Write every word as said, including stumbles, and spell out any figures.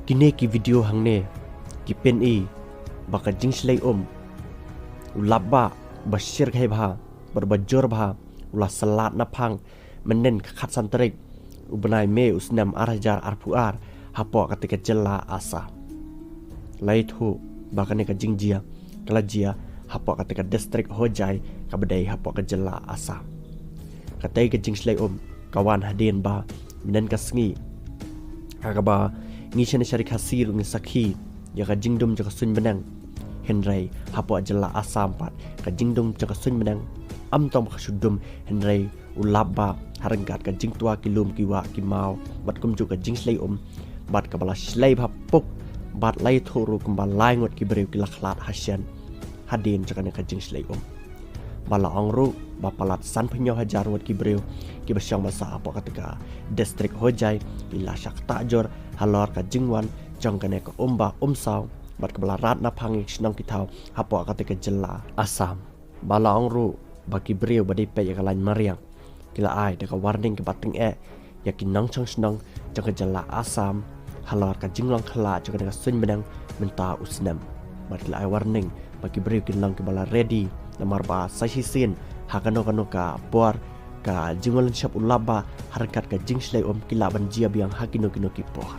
Kine ki video hangne ki pyni ba ka jingshlei um u lap ba ba shyrkhei bha bad ba jur bha u la salat na phang mynnin ka khatsan tarik u bnai May u snem ar hajar arphew ar hapoh kata ka jylla Assam. La ïathuh ba kane ka jingjia ka la jia hapoh kata ka district Hojai kaba dei hapoh ka jylla Assam. Katei ka jingshlei um ka wan hadien ba mynnin ka sngi ha kaba ngi shane sha ri Khasi ruh ngi sakhi ïa ka jingdum jong ka suiñ bneng. Hynrei hapoh jylla Assam pat ka jingdum jong ka suiñ bneng ym tang ba ka shu dum, hynrei u lap ba ha ryngkat ka jingtwa ki lum ki wah ki maw bad kumjuh ka jingshlei um bad kaba la shlei bha puk bad la ïathuh ruh kumba lai ngut ki briew ki la khlad ha shen hadien jong kane ka jingshlei um. Ba la ong ruh ba palat sanphew hynñiew hajar ngut ki briew kiba shong ba sah hapoh kata ka district Hojai ki la shah ktah jur halor ka jingwan jong kane ka um ba um saw bad kaba la rat na phang ïa ki shnong ki thaw hapoh kata ka jylla Assam. Ba la ong ruh ba ki briew ba dei peit ïa ka lain mariang ki la ai da ka warning kaba tyngeh ïa ki nongshong shnong jong ka jylla Assam halor ka jinglong khyllah jong kane ka suiñ bneng mynta u snem. Bad ki la ai warning ba ki briew kin long kiba la ready namar ba sa shisien ha kano kano ka por ka jingwan lynshop u lap ba ha ryngkat ka jingshlei um ki lah ban jia biang ha kino kino ki por.